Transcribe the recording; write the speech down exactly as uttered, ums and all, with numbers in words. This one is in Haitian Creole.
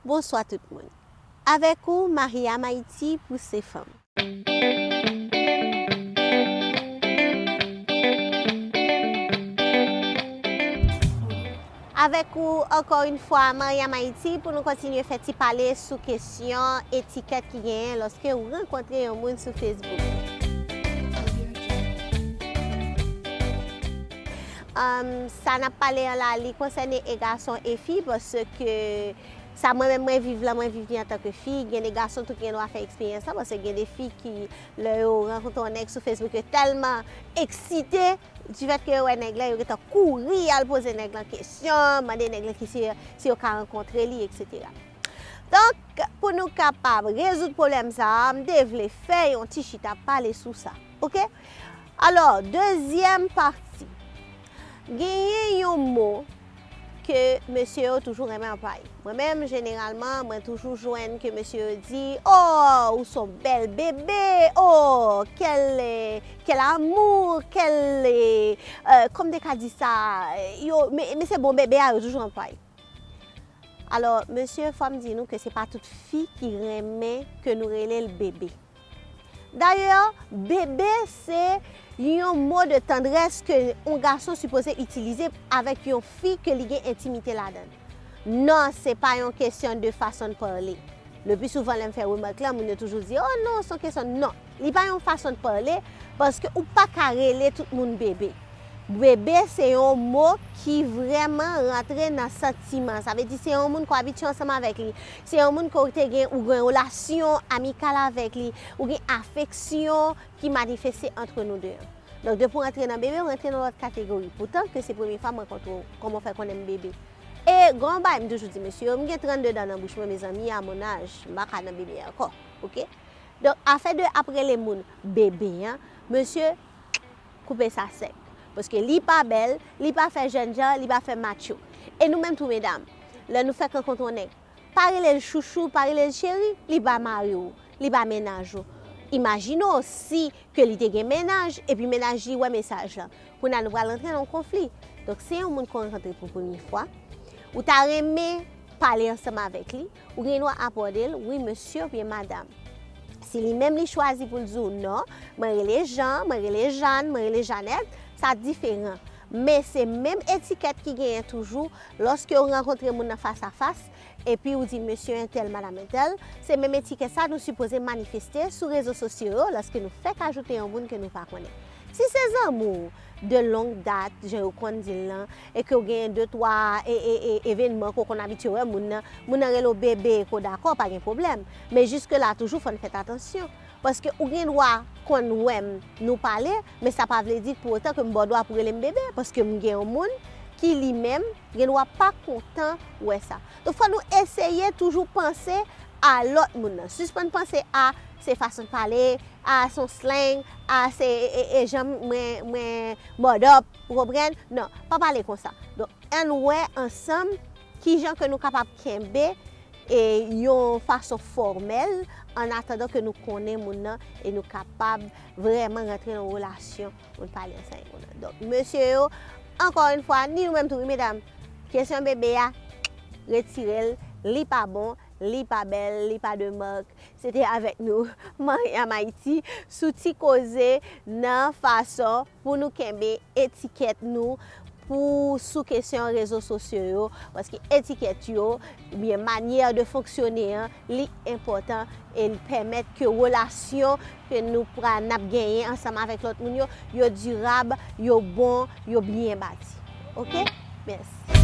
Bonswa tout moun. Avèk ou, Mariam Ayiti pou Se Fanm. Avèk ou ankò yon fwa, Mariam Ayiti, pou nou kontinye fè ti pale sou kesyon etikèt ki genyen lòske ou rankontre yon moun sou Facebook. Um, sa n ap pale an la, li konsène e gason e fi, paske sa mwen menm mwen viv la, mwen viv li antanke fi. Gen de gason tou ki gen dwa fè eksperyans la, paske gen de fi ki, lè yo rankontre yon nèg sou Facebook, yo tèlman eksite, difèt ke yo wè nèg la, yo gentan kouri al poze nèg lan kesyon, mande nèg lan ki si, si yo ka rankontre li, etsetera. Donk, pou nou kapab rezoud pwoblèm sa a, m te vle fè yon ti chita pale sou sa. Oke? Alò, dezyèm pati. Genyen yon mo ke mesye yo toujou renmen anplwaye. Mwen menm, jeneralman, mwen toujou jwenn ke mesye yo di, "Oh, ou son bèl bebe! Oh, quel, eh, quel amour! Quel, eh, eh, kòm te ka di sa, eh, yo, men, men se bon bebe a yo toujou anplwaye." Alò, mesye, fò m di nou ke se pa tout fi ki renmen ke nou rele l bebe. Dayè, bebe se yon mo de tandrès ke yon gason sipoze itilize avèk yon fi ke li gen entimite ladan l. Non, se pa yon kesyon de fason de pale. Le pli souvan, lè m fè remak la, moun yo toujou di, "Oh non, se yon kesyon." Non, li pa yon fason de pale, paske ou pa ka rele tout moun bebe. Bebe se yon mo ki vrèman rantre nan santiman. Sa vle di se yon moun ke w abitye ansanm avèk li. Se yon moun ke w te gen, ou gen relasyon amikal avèk li. Ou gen afeksyon ki manifeste antre nou de. Donk, depi w rantre nan bebe, w rantre nan lòt kategori. Poutan ke se premye fwa m rankontre w, kòman w fè konnen m bebe? E gen yon bagay m toujou di mesye yo, m gen trannde dan nan bouch mwen, mezanmi, à mon âge, m pa ka nan bebe ankò, oke? Donk, afè de ap rele moun bebe an, mesye, koupe sa sèk. Paske li pa bèl, li pa fè jènjan, li pa fè matcho. E nou menm tou, medam, lè nou fèk rankontre yon nèg, pa rele l chouchou, pa rele l cheri, li pa mari w, li pa mennaj ou. Imajine w si ke li te gen mennaj, epi mennaj li wè mesaj lan. Kounye a nou pral rantre nan yon konfli. Donk, se yon moun ke w rankontre pou premye fwa, ou ta renmen pale ansanm avèk li, ou gen dwa abòde l, wi mesye oubyen madanm. Si li menm li chwazi pou l di w non, mwen rele Jan, mwen rele Jàn, mwen rele Janèt, sa diferan. Men se menm etikèt ki genyen toujou lòske w rankontre moun nan fas a fas, epi w di mesye entèl, madanm entèl, se menm etikèt sa nou sipoze manifeste sou rezo sosyo yo lòske nou fèk ajoute yon moun ke nou pa konnen. Si se zanmi w de longue date, jan yo konn di l lan, e ke w genyen de, twa e, e, e, evènman ke w konn abitye wè moun nan, moun nan rele w bebe e ke w dakò, pa gen pwoblèm. Men jiske la toujou fò n fèt atansyon. Paske ou gen dwa konn wè m, nou pale, men sa pa vle di pou otan ke m ba w dwa pou rele m bebe, paske m gen yon moun ki li menm gen dwa pa kontan wè sa. Donk fò nou eseye toujou panse a lòt moun nan. Sispann panse a se fason pale, a se yon slang, a se e, e, e jan mwen, mwen mòdòp, ou konprann? Non, pa pale konsa. Donk, ann wè ansanm kijan ke nou kapab kenbe e yon fason fòmèl, an atandan ke nou konnen moun nan e nou kapab vrèman rantre nan yon relasyon pou n pale ansanm avèk moun nan. Donk, mesye yo, ankò yon fwa, ni nou menm tou, wi, medam, kesyon bebe a, retire l, li pa bon, li pa bèl, li pa de mak. Se te avèk nou, Mariam Ayiti, sou ti koze nan fason pou nou kenbe etikèt nou pou sou kesyon rezo sosyo yo, paske etikèt yo, oubyen manyè de fonksyone an, li enpòtan e li pèmèt ke relasyon ke nou pral, n ap genyen ansanm avèk lòt moun yo, yo dirab, yo bon, yo byen bati. Oke? Mèsi.